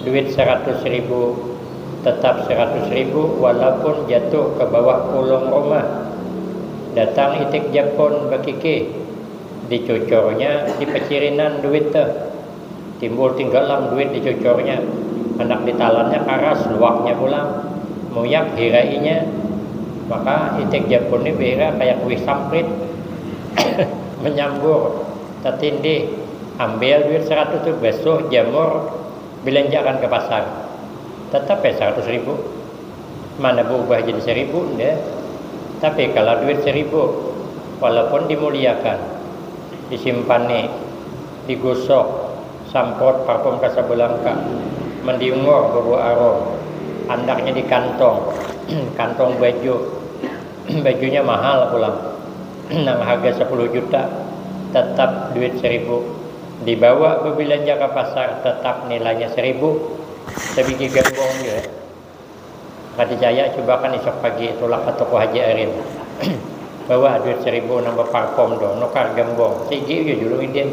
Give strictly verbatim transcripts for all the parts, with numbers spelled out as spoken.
Duit seratus ribu tetap seratus ribu walaupun jatuh ke bawah kolong rumah. Datang itik Japun bakikih, dicucurnya di pecirinan duit tuh. Timbul tinggalam duit dicucurnya. Anak ditalannya karas, luaknya pulang. Muyak hirainya. Maka itik Japun ini bira kayak kuih samprit. Menyambur, tatindih. Ambil duit seratus tuh, basuh, jamur, belanjakan ke pasar. Tetap ya seratus ribu. Mana berubah jadi seribu, nda? Tapi kalau duit seribu, walaupun dimuliakan, disimpani, digosok, samprot parfum Casablanca, mendiungor bau arom, andaknya di kantong, kantong baju, bajunya mahal pulang, nang harga sepuluh juta, tetap duit seribu. Dibawa berbelanja ke pasar, tetap nilainya seribu. Sebiji gembong juga. Kada caya, coba kan isuk pagi tulak ka toko Haji Arin. Bawa duit seribu nang baparfum tu, nukar gembong. Sigi uyu julung idin.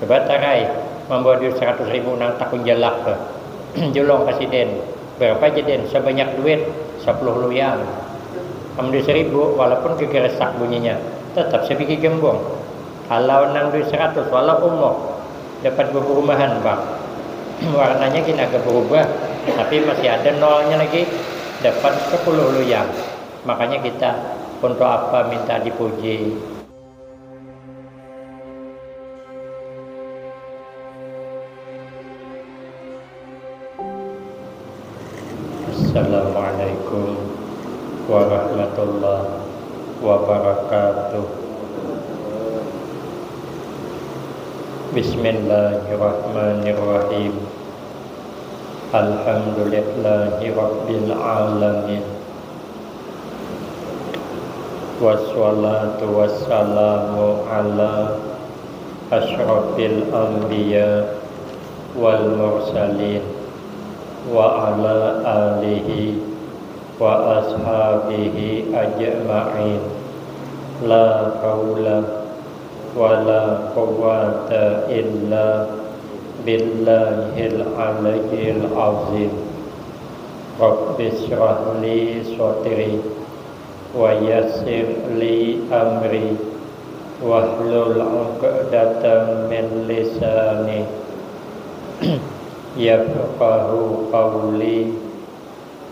Coba tarai, mambawa duit seratus ribu nang takunjalak tu. Julung ka sidin. Berapa ja din? Sabanyak duit, sapuluh luyang. Amun duit seribu, walaupun gegeresak bunyinya, tetap sabigi gembong. Kalau nang duit seratus, walau umuk, dapat beperubahan, Bang. Warnanya gin agak berubah, tapi masih ada nolnya lagi, dapat sepuluh luyang. Makanya kita, untuk apa minta dipuji? Assalamualaikum warahmatullahi wabarakatuh. Bismillahirrahmanirrahim. Alhamdulillahi rabbil alamin. Wassalatu wassalamu ala asyrafil anbiya wal mursalin wa ala alihi wa ashabihi ajma'in. La haula wa la quwwata illa billahil aliyyil azim. Rabbi shrah li sadri wa yassir li amri wahlul 'uqdatam min lisani yafqahu qawli.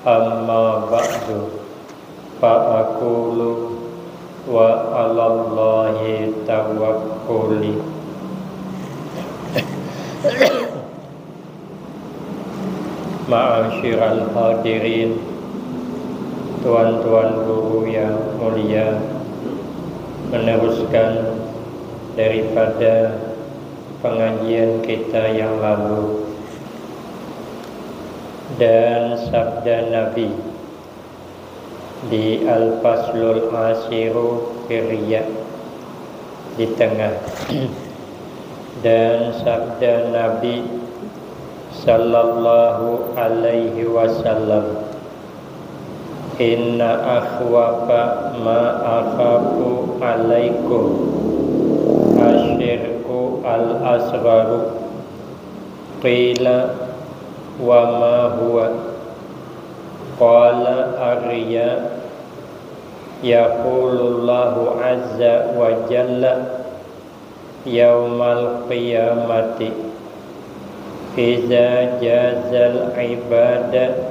Amma ba'du, fa aqulu wa 'alallahi tawakkuli. Ma'asyiral hadirin, tuan-tuan guru yang mulia, meneruskan daripada pengajian kita yang lalu dan sabda Nabi di Al-Faslul Ashiru Firya di tengah. Dan sabda Nabi sallallahu alaihi wasallam, "Inna akhwafa ma akhafu alaikum asyirku al-asgharu." Qila, "Wa ma huwa?" Qala, "Ar-riya." Yaqulullahu azza wa jalla yaumal qiyamati, iza jazal ibada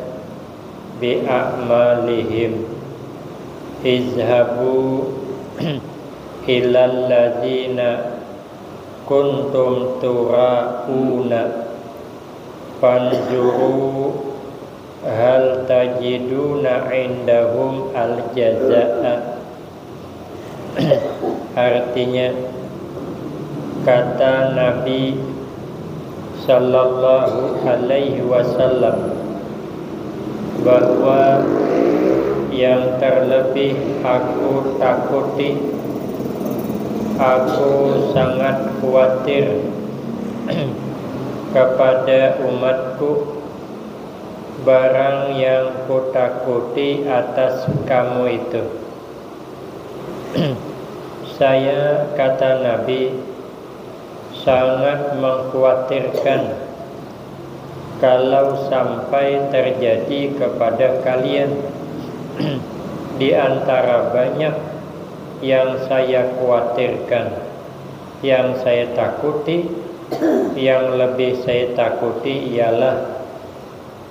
bi a'malihim, izhabu ilal ladzina kuntum turauna, fanzuru hal tajiduna indahum al-jazaa. Artinya, kata Nabi sallallahu alaihi wasallam bahwa yang terlebih aku takuti, aku sangat khawatir kepada umatku, barang yang kutakuti atas kamu itu. Saya, kata Nabi, sangat mengkhawatirkan Kalau sampai terjadi kepada kalian di antara banyak yang saya khawatirkan, yang saya takuti, yang lebih saya takuti ialah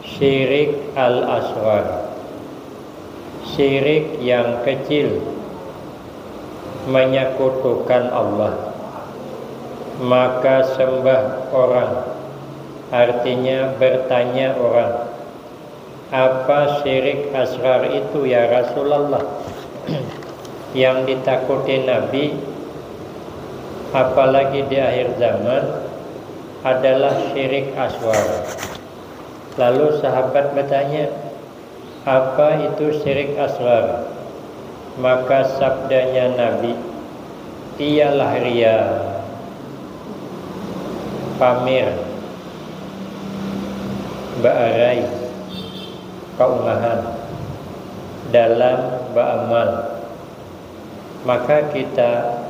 syirik al-asghar, syirik yang kecil, menyekutukan Allah. Maka sembah orang, artinya bertanya orang, "Apa syirik asghar itu, ya Rasulullah?" Yang ditakuti Nabi, apalagi di akhir zaman, adalah syirik asghar. Lalu sahabat bertanya, "Apa itu syirik asghar?" Maka sabdanya Nabi, "Ialah ria, pamer, baarai, kaungahan dalam baamal." Maka kita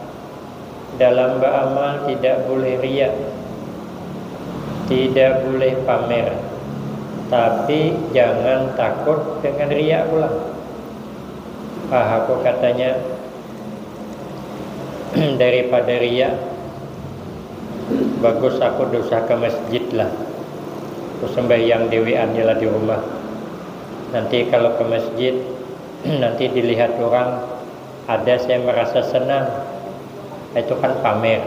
dalam baamal tidak boleh ria, tidak boleh pamer, tapi jangan takut dengan ria pula. Ah, aku katanya, daripada ria, bagus aku dosa ke masjid lah. Aku sembahyang dewean lah di rumah. Nanti kalau ke masjid, nanti dilihat orang, ada saya merasa senang. Itu kan pamer.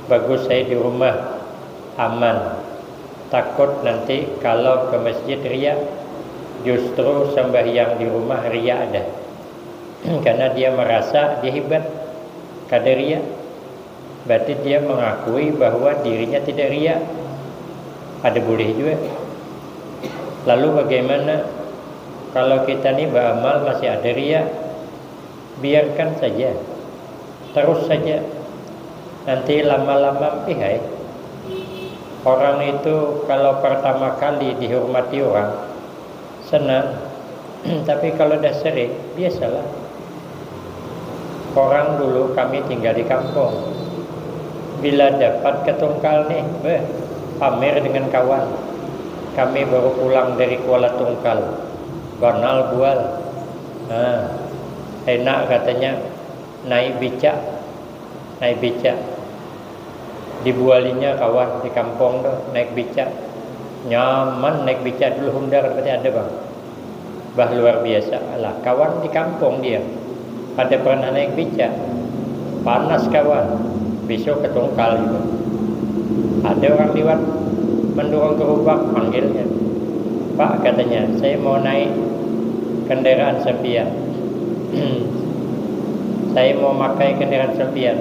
Bagus saya di rumah, aman. Takut nanti kalau ke masjid ria, justru sembahyang di rumah ria ada. Karena dia merasa dia hebat, kada ria. Berarti dia mengakui bahwa dirinya tidak ria. Ada boleh juga. Lalu bagaimana kalau kita ni beramal masih ada ria? Biarkan saja. Terus saja. Nanti lama-lama, ih, hai. Orang itu kalau pertama kali dihormati orang, senang. Tapi kalau dah sering, biasalah. Orang dulu kami tinggal di kampung. Bila dapat ke tungkal nih, beh, pamer dengan kawan. Kami baru pulang dari Kuala Tungkal. Banal bual. Nah, enak katanya naik becak. Naik becak. Dibualinya kawan di kampung tuh naik becak. Nyaman naik becak dulu, Honda kan berarti ada, Bang. Bah, luar biasa. Alah, kawan di kampung dia. Ada pernah naik becak. Panas kawan. Besok ke tungkal juga. Ada orang liwat mendorong gerobak, panggilnya. "Pak," katanya, "saya mau naik kendaraan sampian." "Saya mau makai kendaraan sampian."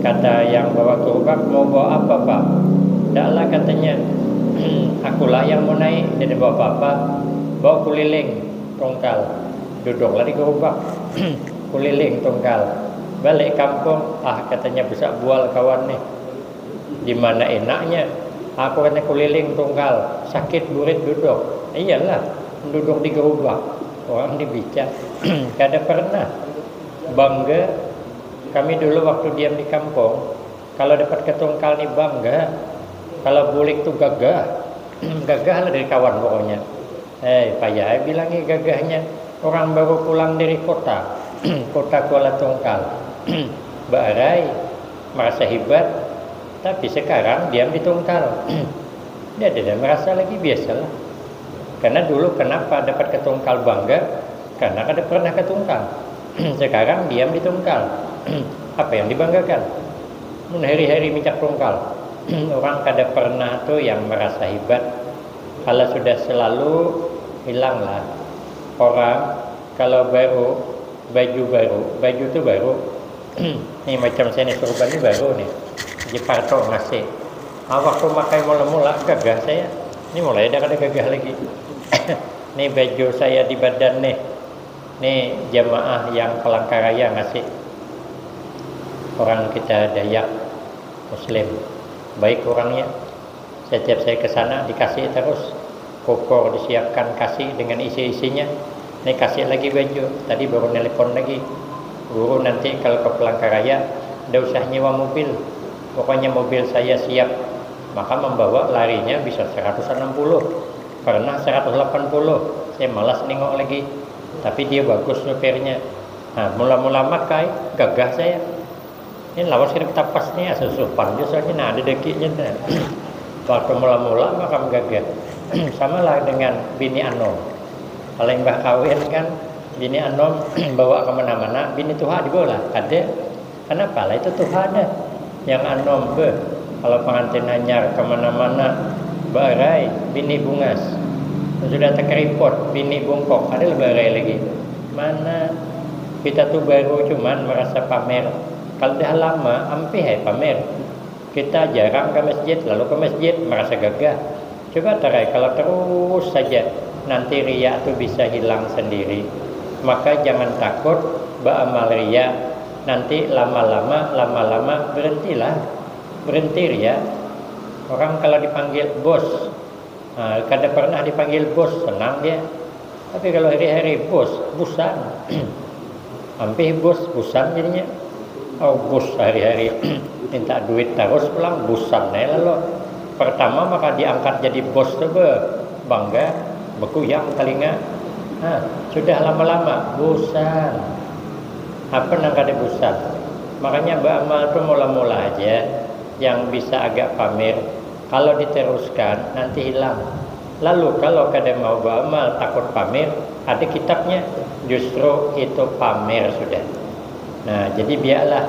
Kata yang bawa gerobak, "Mau bawa apa, Pak?" "Ndak lah," katanya, "akulah yang mau naik, tidak bawa apa-apa. Bawa kuliling tungkal." Duduklah di gerobak. Kuliling tungkal. Balik kampung, "Ah," katanya, "besak bual kawan nih. Di mana enaknya? Aku kena kuliling tungkal, sakit burit duduk." Iyalah, duduk di gerobak. Orang di becak. Kada pernah bangga. Kami dulu waktu diam di kampung, kalau dapat ke tungkal ni bangga. Kalau bulik tu gagah. Gagah lah dari kawan pokoknya. Eh, payah ai bilangi gagahnya. Orang baru pulang dari kota, kota Kuala Tungkal. Baarai, merasa hebat. Tapi sekarang diam di tungkal. Dia tidak merasa lagi, biasalah. Karena dulu kenapa dapat ke tungkal bangga? Karena kada pernah ke tungkal. Sekarang diam di tungkal. Apa yang dibanggakan? Mun hari-hari micak tungkal. Orang kada pernah tuh yang merasa hebat. Kalau sudah selalu, hilanglah. Orang kalau baru, baju baru, baju tu baru. Nih, macam saya ni, surban ni baru nih. Jeparto masih. Awak tu makai mula-mula gagah saya. Ni mulai dah kada gagah lagi. Nih baju saya di badan nih. Nih jamaah yang Palangkaraya ngasih. Orang kita Dayak Muslim. Baik orangnya. Setiap saya ke sana, dikasih terus. Koper disiapkan, kasih dengan isi-isinya. Nih, kasih lagi baju. Tadi baru nelpon lagi. Guru, nanti kalau ke Palangkaraya, ndak usah nyewa mobil. Pokoknya mobil saya siap. Maka membawa larinya bisa seratus enam puluh, pernah seratus delapan puluh. Saya malas nengok lagi. Tapi dia bagus nyupirnya. Nah, mula-mula makai, gagah saya. Ini lawas kena tapas nih, asa supan jua soalnya. Nah, ada dakinya, nah. Waktu mula-mula makam gagah. Sama lah dengan bini anom. Kalau imbah kawin kan, bini anom bawa kemana-mana, bini tuha dibawa lah. Ada. Kenapa lah itu tuha ada? Yang anom, beh. Kalau pengantin anyar kemana-mana, berai, bini bungas. Sudah tekeripot, bini bungkok, ada lah berai lagi. Mana? Kita tuh baru cuman merasa pamer. Kalau dah lama, ampih ai pamer. Kita jarang ke masjid, lalu ke masjid, merasa gagah. Coba tarai, kalau terus saja, nanti riya tu bisa hilang sendiri. Maka jangan takut beramal riya. Nanti lama-lama, lama-lama, berhentilah. Berhenti riya. Orang kalau dipanggil bos, nah, kada pernah dipanggil bos, senang dia. Tapi kalau hari-hari bos, busan. Ampih bos, busan jadinya. Oh, bos hari-hari minta duit terus pulang, busan ai lalu. Pertama maka diangkat jadi bos tu, beh, bangga, bekuyang talinga. Nah, sudah lama-lama, busan. Apa nang kada busan? Makanya beramal tu mula-mula aja, yang bisa agak pamer. Kalau diteruskan, nanti hilang. Lalu kalau kada mau beramal, takut pamer, ada kitabnya, justru itu pamer sudah. Nah, jadi biarlah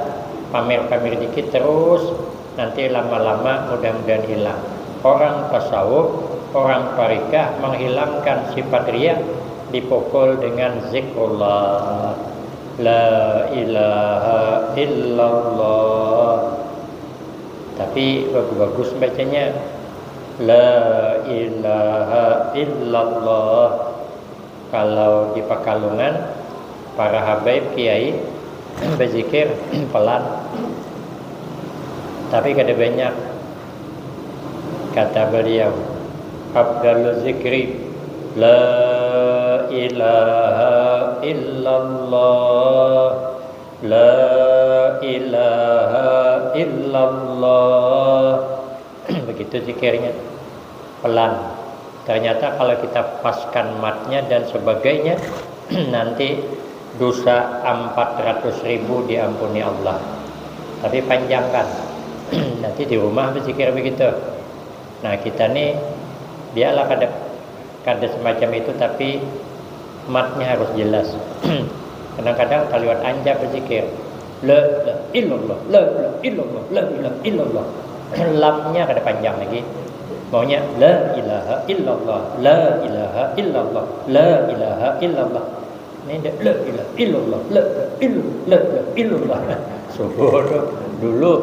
pamer-pamer dikit terus, nanti lama-lama mudah-mudahan hilang. Orang tasawuf, orang tarikah menghilangkan sifat riya, dipukul dengan zikrullah. La ilaha illallah. Tapi bagus-bagus bacanya. La ilaha illallah. Kalau di Pakalungan, para habaib kiai bazikir pelan. Tapi kada banyak. Kata beliau, "Afdalu zikri la ilaha illallah, la ilaha illallah." Begitu zikirnya. Pelan. Ternyata kalau kita paskan matnya dan sebagainya, nanti dosa empat ratus ribu diampuni Allah. Tapi panjangkan. Nanti di rumah berzikir begitu. Nah, kita ni biarlah kada, kada semacam itu, tapi matnya harus jelas. Kadang-kadang taliwat ancap berzikir. La ilaha illallah, la ilaha illallah, la ilaha illallah. Lamnya kada panjang lagi. Maunya la ilaha illallah, la ilaha illallah, la ilaha illallah. Ini ndak la ilaha illallah, la ilaha ill-, la ilaha illallah. Subuh tu dulu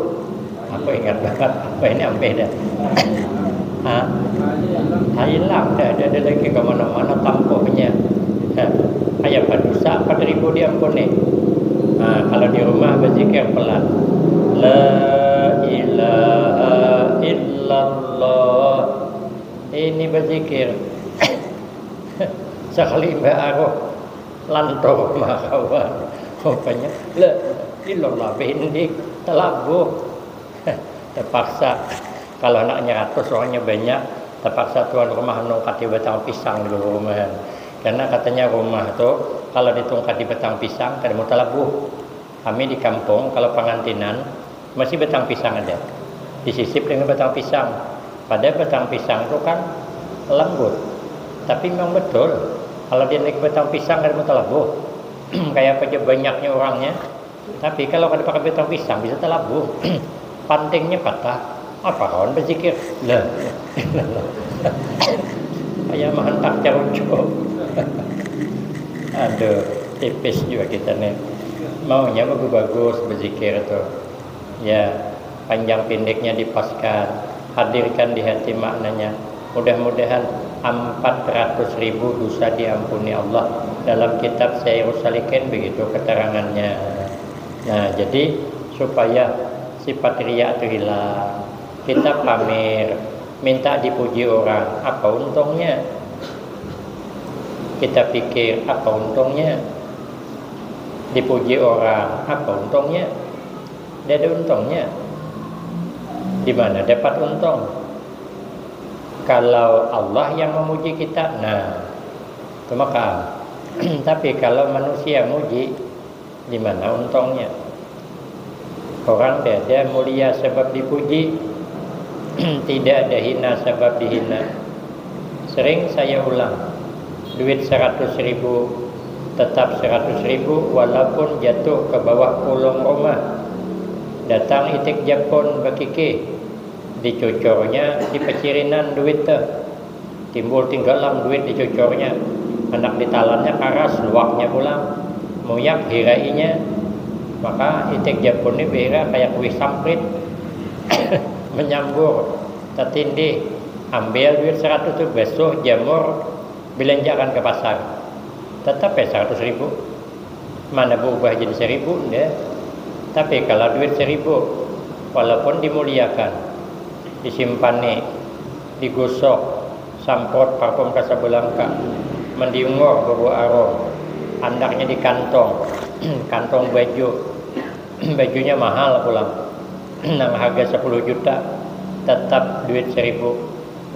aku ingat banget, apa ini ampih dah. Ha? Ha, hilang dah, ada, ada lagi ke mana-mana tampuhnya. Ha, kayak padusa empat ribu diampuni. Ha, kalau di rumah berzikir pelan. La ilaha illallah. Ini berzikir. Sekali mbak aruh lantur makawan. Rupanya la ilaha illallah, bendik, talabuh. Terpaksa, kalau anaknya ratus, orangnya banyak, terpaksa tuan rumah nungkati batang pisang di perumahan. Karena katanya rumah tu kalau ditungkati batang pisang, kada mau talabuh. Kami di kampung, kalau pangantinan, masih batang pisang ada. Disisip dengan batang pisang. Padahal batang pisang tu kan lembut. Tapi memang betul, kalau dia naik batang pisang, kada mau talabuh. Kayak apa aja banyaknya orangnya, tapi kalau kada pakai batang pisang, bisa talabuh. Pantingnya patah. Apa kawan berzikir? Lah. Kayak mahantak carucuk. Aduh, tipis juga kita nih. Maunya bagus-bagus berzikir tuh. Ya, panjang pendeknya dipaskan. Hadirkan di hati maknanya. Mudah-mudahan empat ratus ribu dosa diampuni Allah. Dalam kitab Sairus Salikin begitu keterangannya. Nah, jadi supaya sifat riya itu hilang, kita pamer, minta dipuji orang, apa untungnya? Kita pikir, apa untungnya? Dipuji orang, apa untungnya? Tidak ada untungnya. Di mana dapat untung? Kalau Allah yang memuji kita, nah, itu maka. Tapi kalau manusia muji, di mana untungnya? Orang tiada mulia sebab dipuji, tidak ada hina sebab dihina. Sering saya ulang, duit seratus ribu tetap seratus ribu walaupun jatuh ke bawah kolong rumah. Datang itik Japun bakikih, dicucurnya di pecirinan duit tuh. Timbul tinggalam duit dicucurnya. Anak ditalannya karas, luaknya pulang. Muyak hirainya. Maka itik Japun ni bihira kayak kuih samprit. Menyambur, tatindih, ambil duit seratus tu, basuh, jamur, belanjakan ke pasar. Tetap ya seratus ribu. Mana berubah jadi seribu, nda. Tapi kalau duit seribu, walaupun dimuliakan, disimpani, digosok, samprot parfum Casablanca, mendiungor bau arom, andaknya di kantong, kantong baju, bajunya mahal pulang, nang harga sepuluh juta, tetap duit seribu.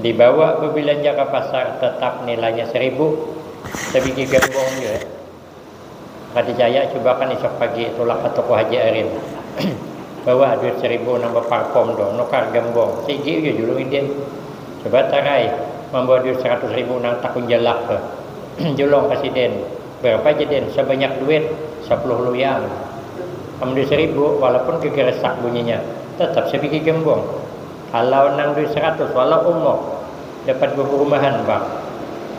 Dibawa bebilanja ke pasar, tetap nilainya seribu. Sebigi gambong juga. Kada caya, cuba kan isok pagi tulak ka toko Haji Arin. Bawa duit seribu nang baparfum tu, nukar gambong. Sigi ja julung idin. Cuba tarai, mambawa duit seratus ribu nang takunjalak tu. Julung ka sidin. Berapa ja din? Sabanyak duit, sapuluh luyang. Amun duit seribu, walaupun gegeresak bunyinya, tetap sabigi gambung. Kalau nang duit seratus, walau umur, dapat beperubahan, Bang.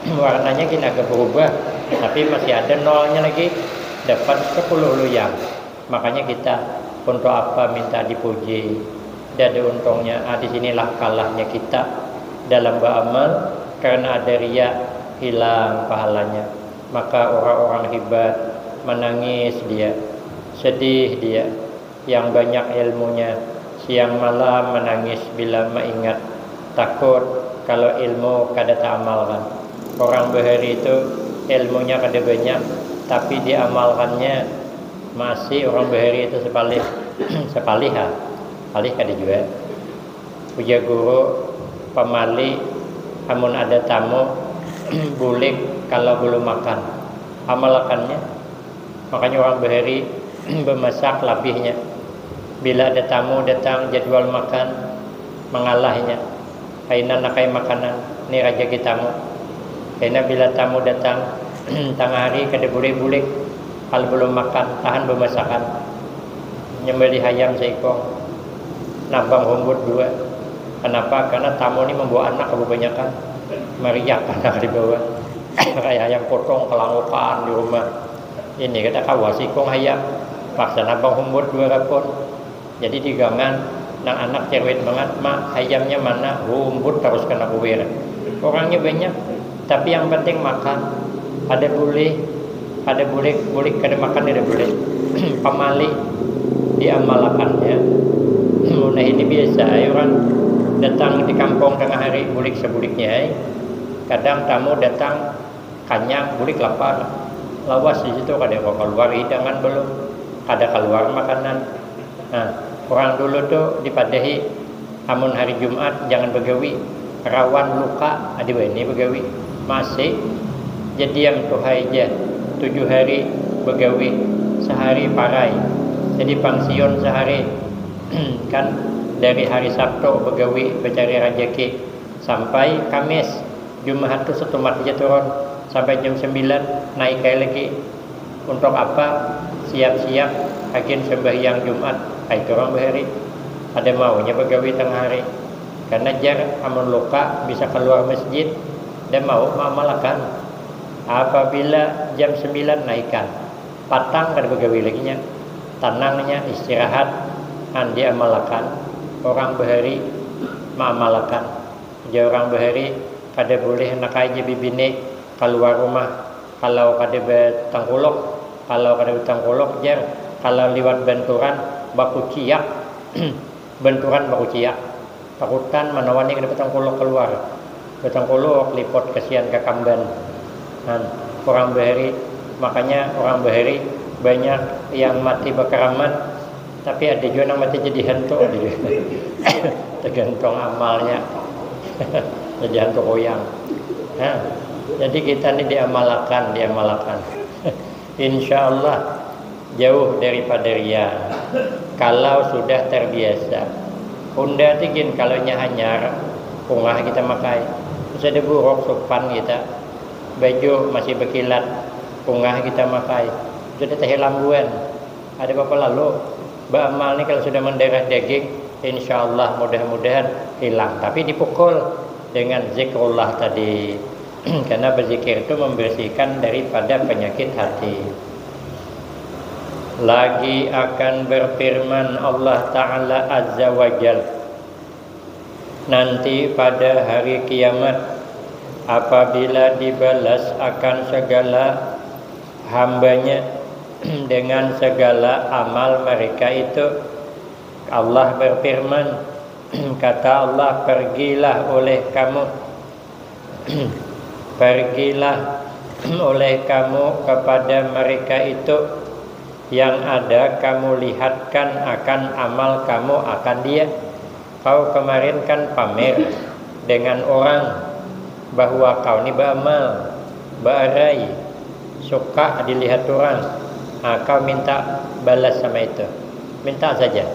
Warnanya gin agak berubah, tapi masih ada nolnya lagi, dapat sepuluh luyang. Makanya kita, untuk apa minta dipuji? Tidak ada untungnya. Ah, di sinilah kalahnya kita dalam beramal, karena ada riya, hilang pahalanya. Maka orang-orang hebat, menangis dia, sedih dia. Yang banyak ilmunya, siang malam menangis bila maingat, takut kalau ilmu kada taamalkan. Orang bahari itu ilmunya kada banyak, tapi diamalkannya masih. Orang bahari itu sepalih, sepalih ha, palih kada jua. Ujar guru, pamali, amun ada tamu, bulik kalau belum makan, amalkannya. Makanya orang bahari bemasak labihnya. Bila ada tamu datang, jadwal makan mangalahnya. Kaina nakai makanan, ni rajaki tamu. Kaina bila tamu datang tangah hari kada bulik-bulik kalau belum makan, tahan bemasakan. Nyembelih hayam seikung, nabang humbut dua. Kenapa? Karena tamu ni membawa anak kebanyakan, mariak anak dibawa. Kayak hayam potong kelangukan di rumah. Ini kada kawa sikung hayam, paksa nabang humbut dua rapun. Jadi digangan, nang anak cerewet bangat, "Ma, hayamnya mana?" Humbut tarus kena kuir. Orangnya banyak, tapi yang penting makan. Kada boleh, kada boleh, bulik kada makan kada boleh. Pamali diamalakannya. Nah, ini biasa ai orang datang di kampung tengah hari, bulik sebuliknya ai. Kadang tamu datang kanyang, bulik lapar. Lawas di situ, kada kawa kaluar hidangan belum, kada kaluar makanan. Nah, orang dulu tu dipadahi, amun hari Jumat jangan bagawi, rawan luka, adi wani bagawi. Masih, jadiam tuhai ja, tujuh hari bagawi, sahari parai. Jadi pangsiun sahari, kan, dari hari Sabtu bagawi bacari rajaki sampai Kamis. Jumahat tu setumat haja turun sampai jam sembilan, naik ai lagi. Untuk apa? Siap-siap hakin sembahyang Jumat, ai tu urang bahari. Kada maunya bagawi tengah hari. Karena jar, amun luka bisa kaluar masjid, kada mau maamalakan. Apabila jam sembilan naikan, patang kada bagawi lagi nya. Tanangnya istirahat, an diamalakan, urang bahari maamalakan. Ujar urang bahari, kada bulih handak ai ja bibini kaluar rumah kalau kada batangkuluk. Kalau kada batangkuluk, jar, kalau liwat banturan bakuciak. Banturan bakuciak. Takutan mana wani kada batangkuluk kaluar. Batangkuluk liput kasian kakamban. Nah, urang bahari, makanya urang bahari banyak yang mati bakaramat, tapi ada jua nang mati jadi hantu, ada jua. Tergantung amalnya. Jadi hantu koyang. Nah, jadi kita ni diamalakan, diamalakan. Insya Allah jauh daripada ria. Kalau sudah terbiasa. Honda ti gin, kalau nya hanyar, ungah kita makai. Terus ada buruk, supan kita. Baju masih berkilat, ungah kita makai. Sudah tahilang buan. Ada apa lalu? Baamal ni kalau sudah mendarah daging, insya Allah mudah-mudahan hilang. Tapi dipukul dengan zikrullah tadi. Karena berzikir itu membersihkan daripada penyakit hati. Lagi akan berfirman Allah Ta'ala Azza wa Jal, nanti pada hari kiamat, apabila dibalas akan segala hambanya dengan segala amal mereka itu, Allah berfirman, kata Allah, pergilah oleh kamu, pergilah oleh kamu kepada mereka itu yang ada kamu lihatkan akan amal kamu akan dia. Kau kemarin kan pamer dengan orang bahwa kau ni baamal, baarai, suka dilihat orang. Nah, kau minta balas sama itu. Minta saja.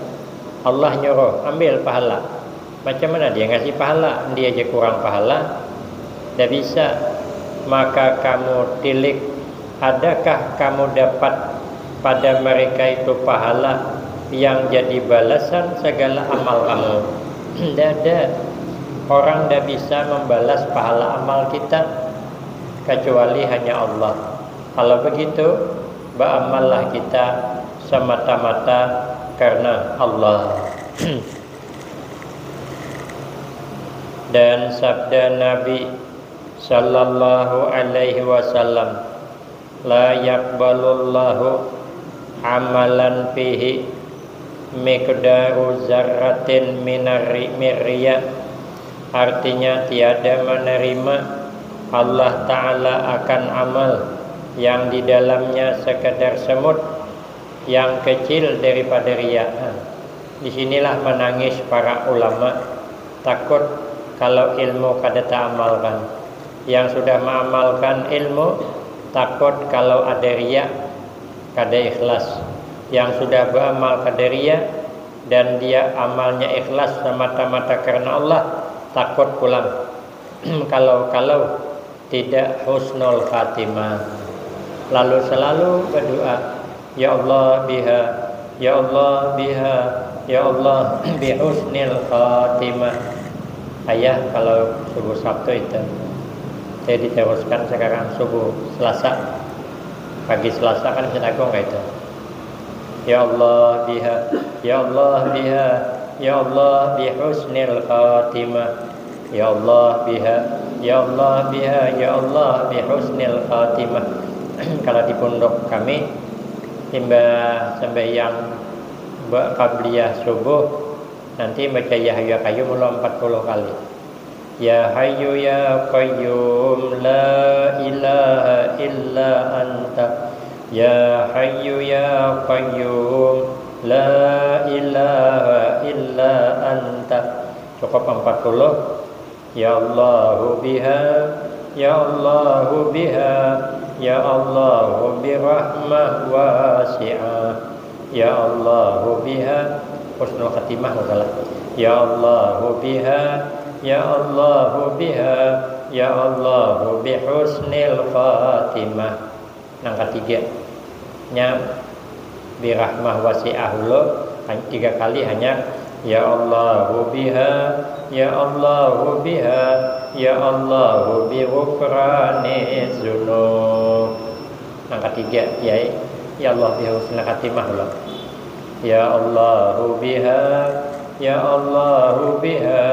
Allah nyuruh, ambil pahala. Macam mana dia ngasih pahala? Dia aja kurang pahala. Tidak bisa. Maka kamu tilik, adakah kamu dapat pada mereka itu pahala yang jadi balasan segala amal kamu? Tidak ada. Orang tidak bisa membalas pahala amal kita kecuali hanya Allah. Kalau begitu, beramallah kita semata-mata karena Allah. Dan sabda Nabi sallallahu alaihi wasallam, la yaqbalullahu amalan fihi miqdaru zarratin minari mirriya. Artinya, tiada menerima Allah Ta'ala akan amal yang di dalamnya sekadar semut yang kecil daripada ria. Di sinilah menangis para ulama, takut kalau ilmu kada taamalkan. Yang sudah maamalkan ilmu, takut kalau ada ria, kada ikhlas. Yang sudah baamal kada ria, dan dia amalnya ikhlas semata-mata karena Allah, takut pulang. Kalau-kalau tidak husnul khatimah. Lalu selalu berdoa, ya Allah biha, ya Allah biha, ya Allah bi husnil khatimah. Ayah, kalau subuh Sabtu itu, saya diteruskan sekarang subuh Selasa. Pagi Selasa kan Sinagung itu. Ya Allah biha, ya Allah biha, ya Allah bi husnil khatimah. Ya Allah biha, ya Allah biha, ya Allah bi husnil khatimah. Kalau di pondok kami, imbah sembahyang ba-, qabliyah subuh, nanti baca ya hayyu ya qayyum ulah empat puluh kali. Ya hayyu ya qayyum la ilaha illa anta. Ya hayyu ya qayyum la ilaha illa anta. Cukup empat puluh. Ya Allahu biha, ya Allahu biha, ya Allahu birahmah wasi'ah. Ya Allahu biha, husnul khatimah masalah. Ya Allahu biha, ya Allahu biha, ya Allahu bi husnil khatimah. Nang katiga, nya birahmah wasi'ah ulo, tiga kali hanya, ya Allahu biha, ya Allahu biha, ya Allahu bi ghufrani dzunub. Nang katiga, ya, ya Allah biha husnul khatimah ulo. Ya Allahu biha, ya Allahu biha,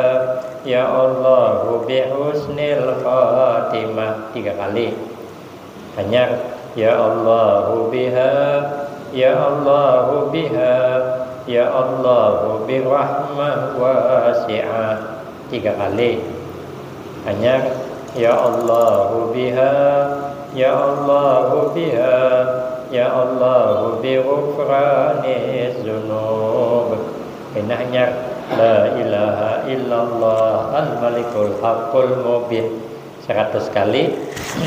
ya Allahu bi husnil khatimah, tiga kali. Hanyar, ya Allahu biha, ya Allahu biha, ya Allahu bi rahmah wasi'ah, tiga kali. Hanyar, ya Allahu biha, ya Allahu biha, ya Allahu bi ghufrani dzunub. Pina hanyar, La ilaha illallah al-malikul haqqul mubin seratus kali,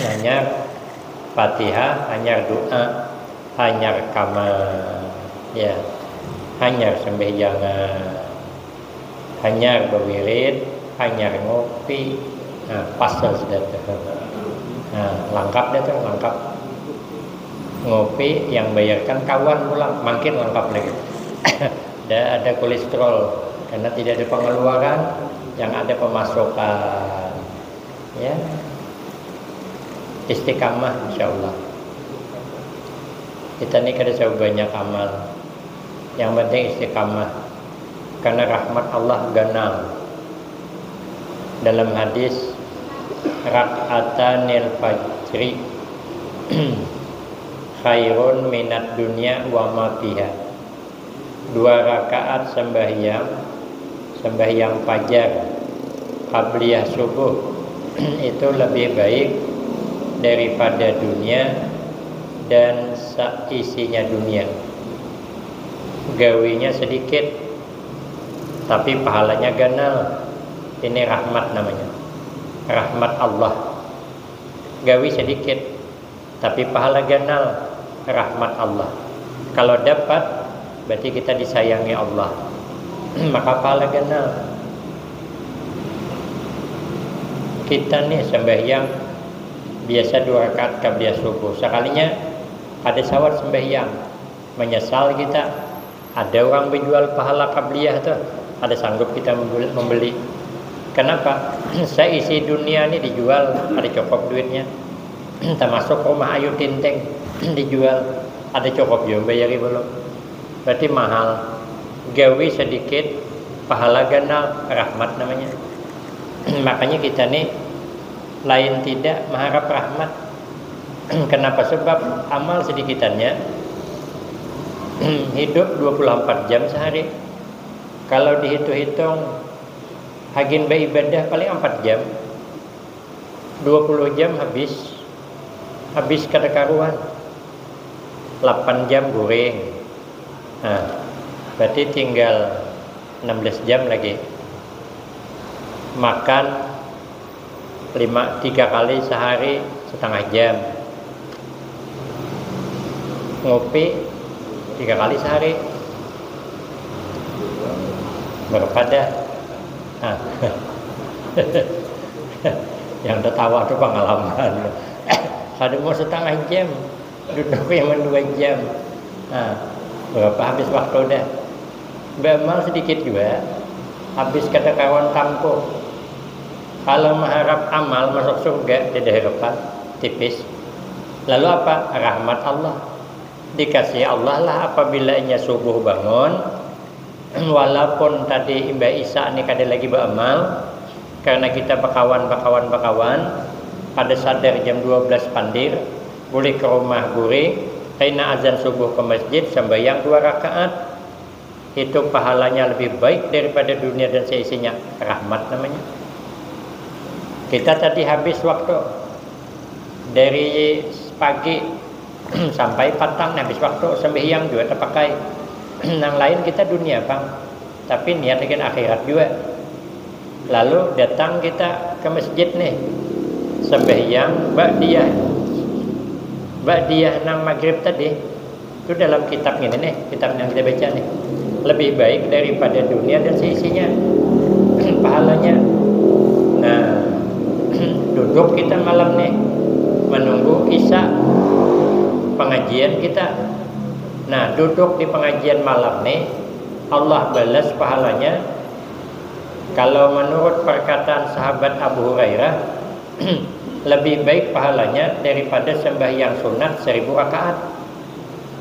hanyar Fatihah, hanyar doa, hanyar kamar, ya, hanyar sembahyangan, hanyar bewirid, hanyar ngopi. Nah, pas lah sudah tuh. Nah, lengkap dah tuh, lengkap. Ngopi yang bayarkan kawan pula, makin lengkap lagi. Tidak ada kolesterol karena tidak ada pengeluaran, yang ada pemasukan. Ya, istiqamah, insya Allah. Kita ni kada usah banyak amal, yang penting istiqamah, karena rahmat Allah ganal. Dalam hadis, rakaatanil fajri khairun minad dunya wa ma fiha. Dua rakaat sembahyang, sembahyang fajar, qabliyah subuh, itu lebih baik daripada dunia dan seisinya dunia. Gawinya sedikit, tapi pahalanya ganal. Ini rahmat namanya, rahmat Allah. Gawi sedikit, tapi pahala ganal, rahmat Allah. Kalau dapat, berarti kita disayangi Allah, maka pahala ganal. Kita nih sembahyang biasa dua rakaat qabliyah subuh, sekalinya ada sawat sembahyang, menyesal kita. Ada orang menjual pahala qabliyah tuh, ada sanggup kita membeli. Kenapa? Seisi dunia ini dijual, ada cukup duitnya. Termasuk rumah Ayu Ting Ting dijual, ada cukup juga bayari belum. Berarti mahal. Gawi sedikit, pahala ganal, rahmat namanya. Makanya kita nih lain tidak mengharap rahmat. Kenapa? Sebab amal sedikitannya hidup dua puluh empat jam sehari. Kalau dihitung-hitung, hagin beribadah paling empat jam, dua puluh jam habis, habis kada karuan, delapan jam guring. Nah, berarti tinggal enam belas jam lagi. Makan lima, tiga kali sehari setengah jam. Ngopi tiga kali sehari. Berapa dah? Nah. Yang tertawa tuh pengalaman. Kada mau setengah jam, duduk yang dua jam. Nah, berapa habis waktu dah? Beramal sedikit juga, habis kada karuan tampuh. Kalau mengharap amal masuk surga, tidak harapan, tipis. Lalu apa? Rahmat Allah. Dikasih Allah lah apabila inya subuh bangun, walaupun tadi imbah isa ni kada lagi beramal, karena kita bakawan, bakawan, bakawan, kada sadar jam dua belas pandir, bulih ke rumah guring, kaina azan subuh ke masjid, sembahyang dua rakaat. Itu pahalanya lebih baik daripada dunia dan seisinya. Rahmat namanya. Kita tadi habis waktu dari pagi sampai patang, habis waktu sembahyang juga terpakai. Nang lain kita dunia pang, tapi niat akan akhirat juga. Lalu datang kita ke masjid nih, sembahyang ba'diyah, ba'diyah nang maghrib tadi. Itu dalam kitab ini nih, kitab yang kita baca nih, lebih baik daripada dunia dan seisinya. Pahalanya. Nah, duduk kita malam nih menunggu isa pengajian kita. Nah, duduk di pengajian malam nih, Allah balas pahalanya. Kalau menurut perkataan sahabat Abu Hurairah, lebih baik pahalanya daripada sembahyang sunat seribu rakaat.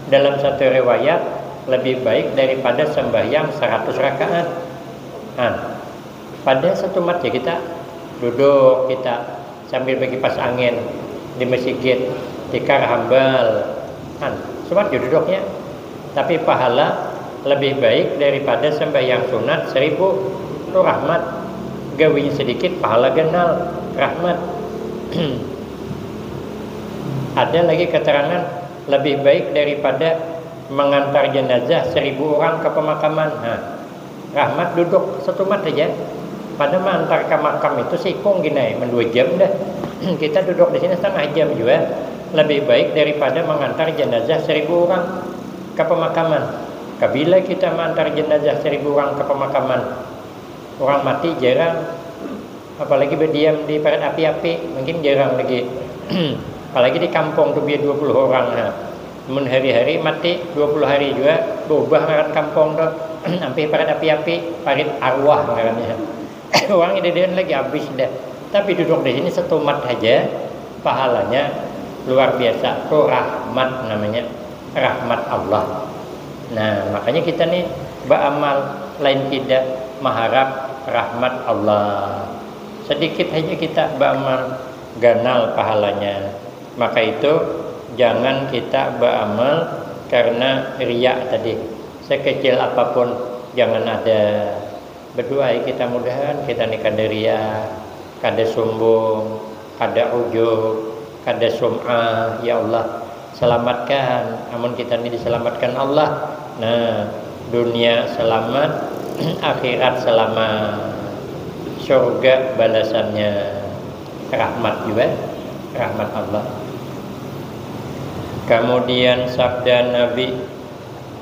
Dalam satu riwayat, lebih baik daripada sembahyang seratus rakaat. Nah, pada satu mat ya kita duduk, kita sambil berkipas angin di masjid, tikar hambal. Kan, sumat ya duduknya. Tapi pahala lebih baik daripada sembahyang sunat seribu. Itu rahmat. Gawinya sedikit, pahala ganal. Rahmat. Ada lagi keterangan, lebih baik daripada mengantar jenazah seribu orang ke pemakaman. Nah, Rahmat duduk setumat saja. Pada mengantar ke makam itu sikung gini, mendua jam dah. Kita duduk di sini setengah jam juga. Lebih baik daripada mengantar jenazah seribu orang ke pemakaman. Kabila kita mengantar jenazah seribu orang ke pemakaman? Orang mati jarang. Apalagi berdiam di parit api-api, mungkin jarang lagi. Apalagi di kampung tu biar dua puluh orang. Ha. Mun hari-hari mati, dua puluh hari juga berubah ngaran kampung tu. Ampih parit api-api, parit arwah ngarannya. Orang ini lagi habis dah. Tapi duduk di sini setumat saja, pahalanya luar biasa. Tu rahmat namanya, rahmat Allah. Nah, makanya kita ni beramal lain tidak mengharap rahmat Allah. Sedikit saja kita beramal, ganal pahalanya. Maka itu, jangan kita beramal karena riak tadi. Sekecil apapun, jangan ada. Berdoa kita, mudahan kita ni kada riak, kada sombong, kada ujub, kada sum'ah. Ya Allah, selamatkan. Amun kita ni diselamatkan Allah, nah, dunia selamat, akhirat selamat, surga balasannya. Rahmat juga, rahmat Allah. Kemudian sabda Nabi,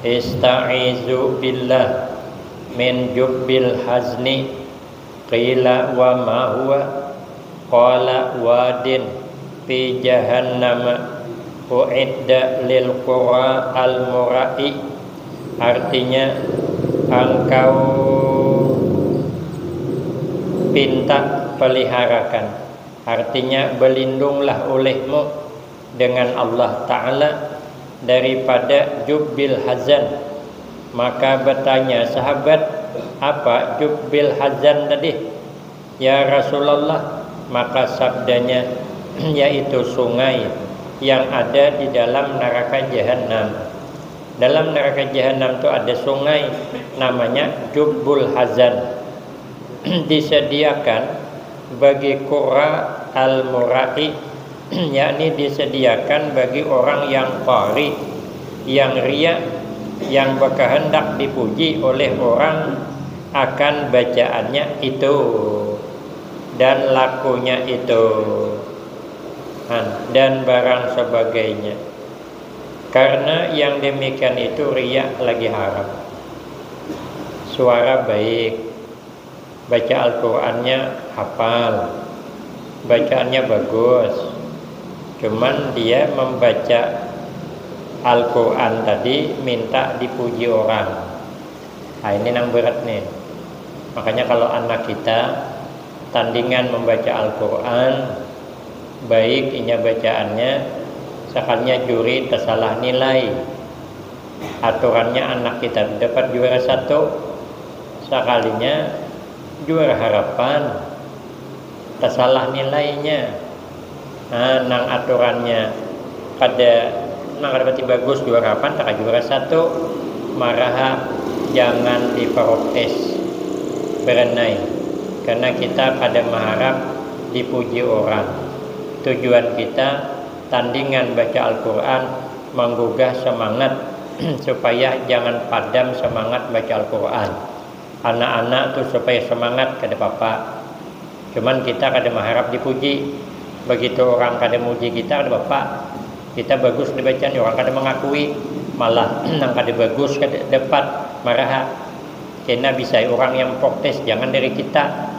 "Ista'izu billah min jubbil hazni." Qila, "Wa ma huwa?" Qala, "Wadin fi jahannama u'idda lil qurra al murai." Artinya, engkau pinta, peliharakan. Artinya, berlindunglah olehmu dengan Allah Ta'ala daripada jubbil hazan. Maka bertanya sahabat, "Apa jubbil hazan tadi, ya Rasulullah?" Maka sabdanya, "Yaitu sungai yang ada di dalam neraka jahanam." Dalam neraka jahanam tu ada sungai namanya Jubbul Hazan. Disediakan bagi qurra al-murai, yakni disediakan bagi orang yang qari, yang riak, yang berkehendak dipuji oleh orang akan bacaannya itu dan lakunya itu, dan barang sebagainya. Karena yang demikian itu riak lagi haram. Suara baik, baca Al-Qur'annya hafal, bacaannya bagus. Cuman dia membaca Al-Qur'an tadi minta dipuji orang. Nah, ini nang berat nih. Makanya kalau anak kita tandingan membaca Al-Qur'an, baik inya bacaannya, sekalinya juri tersalah nilai. Aturannya anak kita dapat juara satu, sekalinya juara harapan, tersalah nilainya. Nah, nang aturannya kada, nang kada pati bagus juara harapan, taka juara satu, maraha jangan diprotes, berenai. Karena kita kada mengharap dipuji orang. Tujuan kita tandingan baca Al-Quran menggugah semangat supaya jangan padam semangat baca Al-Quran. Anak-anak tu supaya semangat kada papa. Cuman kita kada mengharap dipuji. Begitu orang kada muji kita, kada papa. Kita bagus dibacanya, orang kada mengakui. Malah nang kada bagus kada dapat maraha. Kena bisa orang yang protes, jangan dari kita.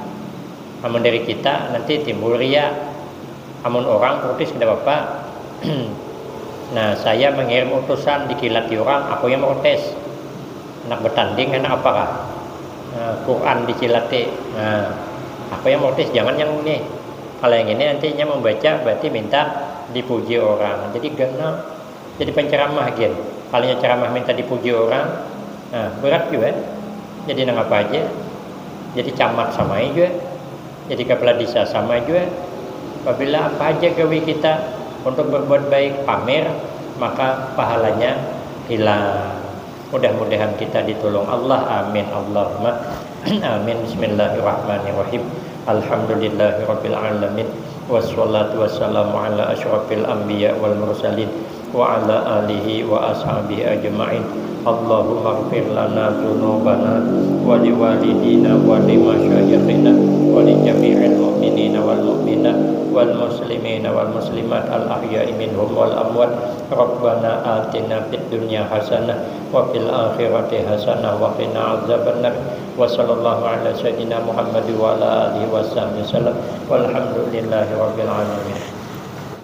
Amun dari kita nanti timbul ria. Amun orang protes kada papa. Nah, saya mengirim utusan dikilati orang, aku yang protes. Anak bertanding, anak apa kah? Nah, Quran dikilati. Nah, aku yang protes, jangan yang ini. Kalau yang ini nantinya membaca berarti minta dipuji orang. Jadi ganal. Jadi penceramah gin. Kalinya ceramah minta dipuji orang, nah, berat juga. Jadi nang apa aja. Jadi camat sama juga. Jadi kepala desa sama juga. Apabila apa aja gawi kita untuk berbuat baik, pamer, maka pahalanya hilang. Mudah-mudahan kita ditolong Allah. Amin. Allahumma amin. Bismillahirrahmanirrahim. Alhamdulillahirabbil alamin. Wassalatu wassalamu ala asyrafil anbiya wal mursalin. وعلى آله وأصحابه أجمعين. اللهم اغفر لنا ذنوبنا ولوالدينا ولمشايخنا ولجميع المؤمنين والمؤمنات والمسلمين والمسلمات الأحياء منهم والأموات. ربنا آتنا في الدنيا حسنة وفي الآخرة حسنة وقنا عذاب النار. وصلى الله على سيدنا محمد وعلى آله وصحبه وسلم. والحمد لله رب العالمين.